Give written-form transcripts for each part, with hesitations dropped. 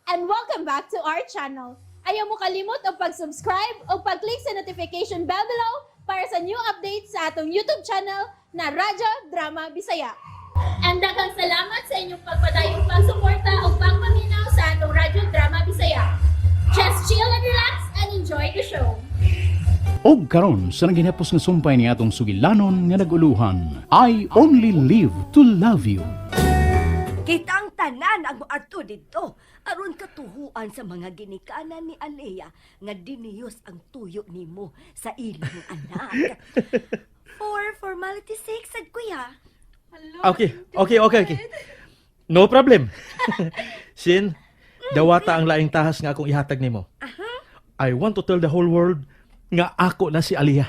And welcome back to our channel. Ayaw mo kalimot og pag-subscribe o pag-click sa notification bell below para sa new updates sa atong YouTube channel na Radyo Drama Bisaya. And daghang salamat sa inyong pagpadayong pagsuporta o pagpaminaw sa atong Radyo Drama Bisaya. Just chill and relax and enjoy the show. Og karon sa naginapos nga sumpay ni atong sugilanon nga naguluhan, I Only Live to Love You. Kita ang tanan ang moadto didto aron katuhuan sa mga ginikanan ni Alea nga diniyos ang tuyo nimo sa ilang anak. For formality sake, sad, kuya. Okay. No problem. Sin, dawata ang laing tahas nga akong ihatag nimo. I want to tell the whole world nga ako na si Aliyah.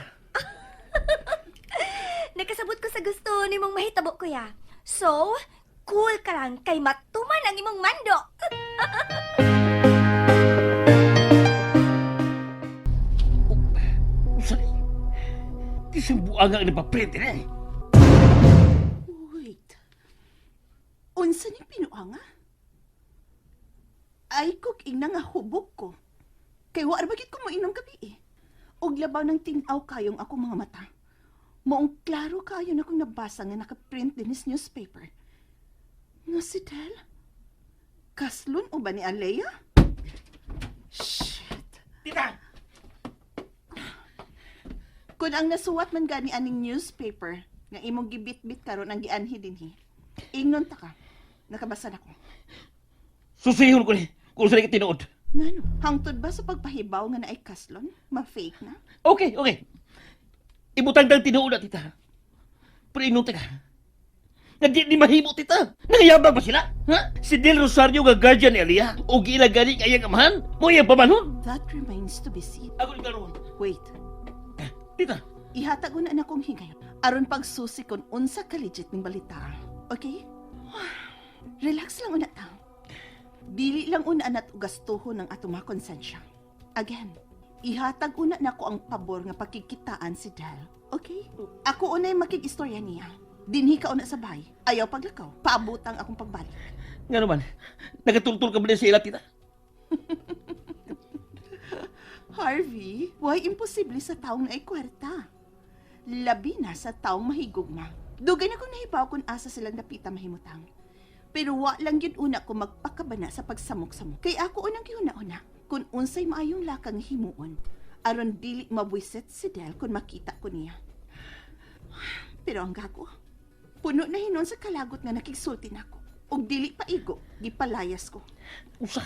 Nakasabot ko sa gusto nimong mahitabo, kuya. So, cool ka lang kay matuman ang imong mando. Usa ni? Kisambuan nga ni paprint eh. Wait. Unsa ni pinuanga? Ay, kuk ingna nga hubog ko. Kay wa ra bagit ko moinom gabi eh. Og labaw ng tin-aw kayong ako mga mata. Maong klaro kayo na kong nabasa nga nakaprint din is newspaper. Nga si Del? Kaslon o ba ni Alea? Shit. Tita! Kung ang nasuwat man gani aning newspaper nga imong gibitbit karon ang gianhi dinhi. Ingnon ta ka. Nakabasa na ko. Susihon ko ni kung sa tinuod. Ngano? Hangtod ba sa pagpahibaw nga naay kaslon? Ma-fake na? Okay. Ibutang dang tinuod na, tita. Pero ingon ka. Nga di ni mahimo, tita. Nangayabang ba sila? Ha? Si Del Rosario nga guardian ni Aliyah o giila gani nga iyang amahan? Mo iyang pamanhon? That remains to be seen. Ako ni karon. Wait. Tita, Ihatag una na kong higayon. Aron pagsusi kung unsa ka legit ning balita. Okay? Relax lang una ta. Dili lang una nat ugastuhon ng atong mga konsensya. Again, ihatag una nako ang pabor nga pakikitaan si Del. Okay? Ako unay makig-istorya niya. Dinhi ka una sa bahay. Ayaw paglakaw. Paabutang akong pagbalik. Nga naman, nagatultul ka ba din sa ila, tita? Harvey, why imposible sa taong naay kwarta? Labi na sa taong mahigugma. Dugay na kong nahibaw kung asa silang dapita mahimutang. Pero wa lang yun una ko magpakabana sa pagsamok-samok. Kay ako unang gihuna-una kung unsay maayong lakang himuon aron dili mabwisit si Del kung makita ko niya. Pero ang gago, puno na hinon sa kalagot nga nakigsulti nako. Og dili pa igo, gipalayas ko. Usa.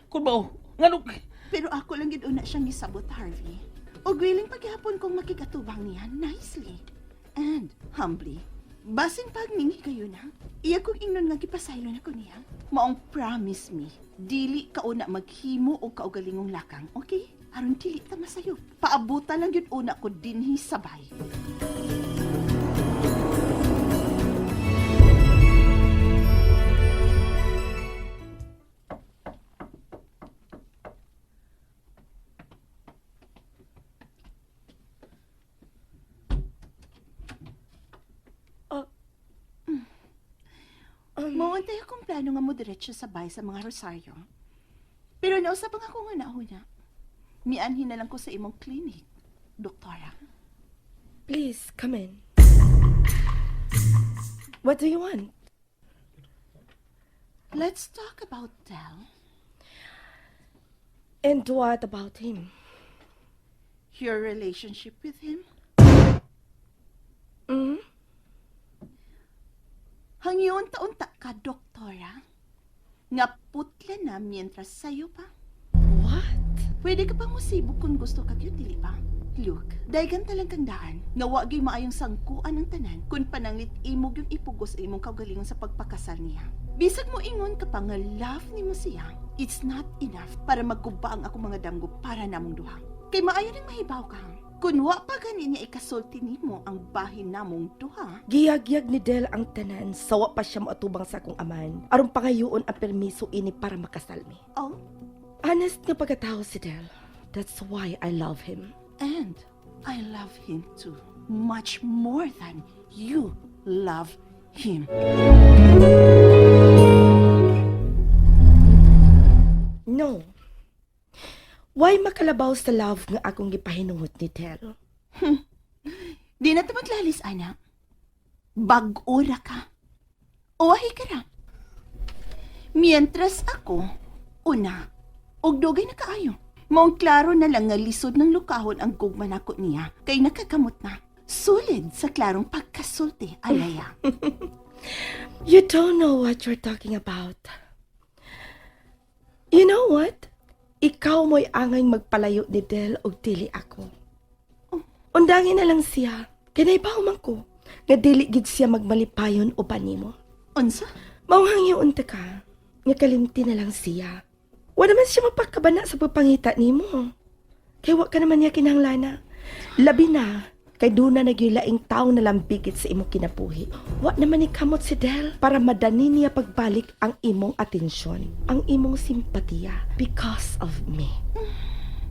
Kung ba, oh, ngano, Pero ako lang gid una siyang gisabot, Harvey. Og willing paghapon kong makikatubang niya nicely and humbly. Basin pag ningi kayo na, iya kong ingnon nga gipasaylo na ko niya. Maong promise me, dili ka una maghimo og kaugalingong lakang, okay? Aron dili ta masayop. Paabuta lang yun una ko dinhi sabay. Mauntay akong plano nga mo diretso sa bahay sa mga Rosario. Pero nausap ang ako nga nauna. Mianhin na lang ko sa imong clinic, doktora. Please, come in. What do you want? Let's talk about Del. And what about him? Your relationship with him? Mm? Hangyon taon ta ka, doktora. Nga putla na mientras sayo pa. What? Pwede ka pang musibog kung gusto ka gyud, dili ba? Look, daygan talang kang daan, nga wa gyud maayong sangkuan ang tanan kung pananglit imo gyud ipugos ang imong kaugalingon sa pagpakasal niya. Bisag mo ingon ka pa nga love nimo siya, it's not enough para magguba ang akong mga damgo para namong duha. Kay maayo ning mahibaw ka. Kung wa pa gani niya ikasulti nimo ang bahin namong duha, Giyag-yag ni Del ang tanan, sawa pa siya moatubang sa akong aman. Aron pangayoon ang permiso ini para makasal mi. Oh, Honest nga pagkatao si Del. That's why I love him. And I love him too. Much more than you love him. makalabaw sa love nga akong gipahinungot ni Del. Di na ta maglalis, ana. Bag-o ra ka. Uwahi ka ra. Mientras ako, una, og dugay na kaayo. Maong klaro na lang nga lisod ng lukahon ang gugma nako niya kay nakakamot na. Sulid sa klarong pagkasulti, Alaya. You don't know what you're talking about. You know what? Ikaw mo'y angay magpalayo ni Del og dili ako. Undangin na lang siya. Kay nahibaw man ko nga dili gid siya magmalipayon uban nimo. Unsa? Maong hangyoon ta ka nga kalimti na lang siya. Wa naman siya mapakabana sa pagpangita nimo. Kay wa ka naman niya kinahanglan. Labi na kay duna na gyud laing tawo na lambigit sa imong kinabuhi. Wa naman ni kamot si Del para madani niya pagbalik ang imong atensyon, ang imong simpatiya because of me.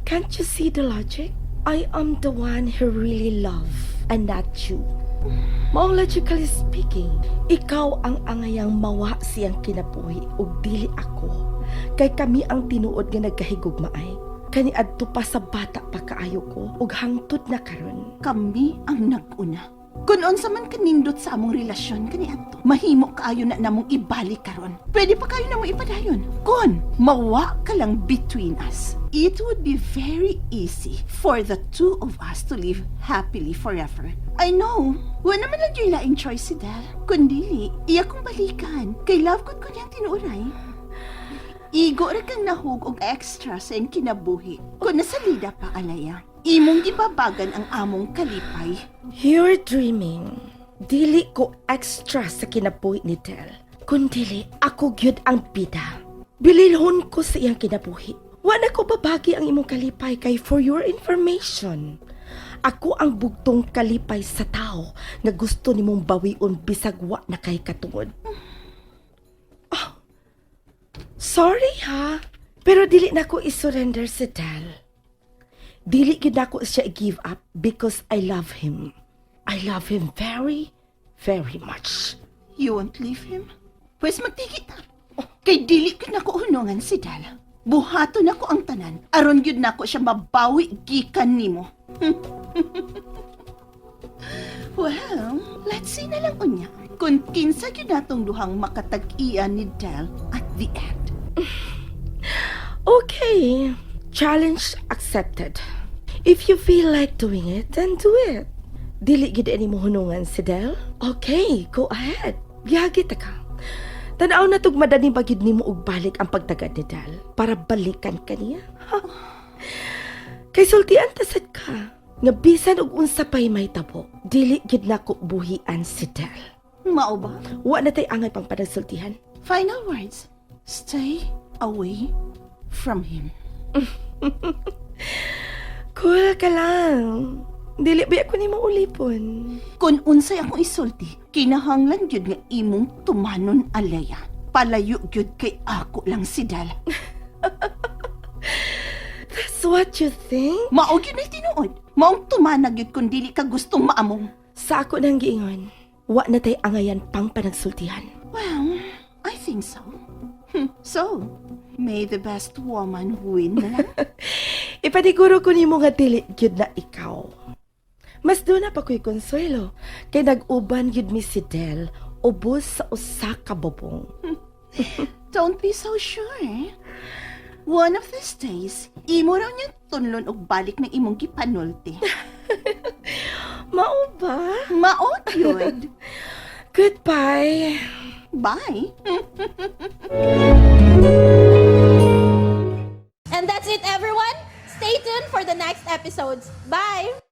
Can't you see the logic? I am the one who really love and not you. Maong logically speaking, ikaw ang angayang mawa siyang kinabuhi ug dili ako. Kay kami ang tinuod nga nagkahigugmaay. Kani adto pa sa bata pa kaayo ko ug hangtod na karon. Kami ang nag-una. Kung unsa man kanindot sa among relasyon kaniadto, mahimo kaayo na namong ibalik karon. Pwede pa kaayo namo ipadayon. Kung mawa ka lang between us, it would be very easy for the two of us to live happily forever. I know, wala naman lang yung laing choice si Del. Kundi, iya kong balikan. Kay love ko niyang tinuoray. Igo ra kang nahug og extra sa iyang kinabuhi. Kung nasalida pa, Alaya, imong gibabagan ang among kalipay. You're dreaming. Dili ko extra sa kinabuhi ni Del. Kundili, ako gyud ang bida. Bililhon ko sa iyang kinabuhi. Wa na ko babagi ang imong kalipay kay for your information. Ako ang bugtong kalipay sa tao nga gusto nimong bawion bisag wa na kay katungod. Oh, sorry ha, pero dili na ko i-surrender si Del. Dili gyud nako siya i-give up because I love him. I love him very, very much. You won't leave him? Pwes magtigi ta. Kay dili ko nako hunungan si Del. Buhaton nako ang tanan. Aron gyud nako siya mabawi gikan nimo. Well, let's see na lang unya kung kinsa gyud natong duhang makatag-ian ni Del at the end. Okay, challenge accepted. If you feel like doing it, then do it. Dili gid ani mo hunungan si Del? Okay, go ahead. Biyagi ta ka. Tanaw na tug madani ba gyud nimo og balik ang pagtagad ni Del para balikan ka niya? Ha? Kay sultian ta sad ka nga bisan og unsa pay mahitabo, dili gid nako buhian si Del. Mao ba? Wa na tay angay pang panagsultihan. Final words. Stay away from him. Cool ka lang. Dili ba ako nimo ulipon? Kung unsay akong isulti, kinahanglan gyud nga imong tumanon, Alaya. Palayo gyud kay ako lang si Del. That's what you think? Mao gyud na tinuod. Maong tumana gyud kung dili ka gustong maamong. Sa ako nang giingon, wa na tay angayan pang panagsultihan. Well, I think so. So, may the best woman win na lang. Ipaniguro ko nimo nga dili gyud na ikaw. Mas duna pa ko'y konsuelo kay nag-uban gyud mi si Del ubos sa usa ka bubong. Don't be so sure. One of these days, imo raw niya tunlon og balik ng imong gipanulti. Mao ba? Mao gyud. Goodbye. Bye. And that's it, everyone. Stay tuned for the next episodes. Bye!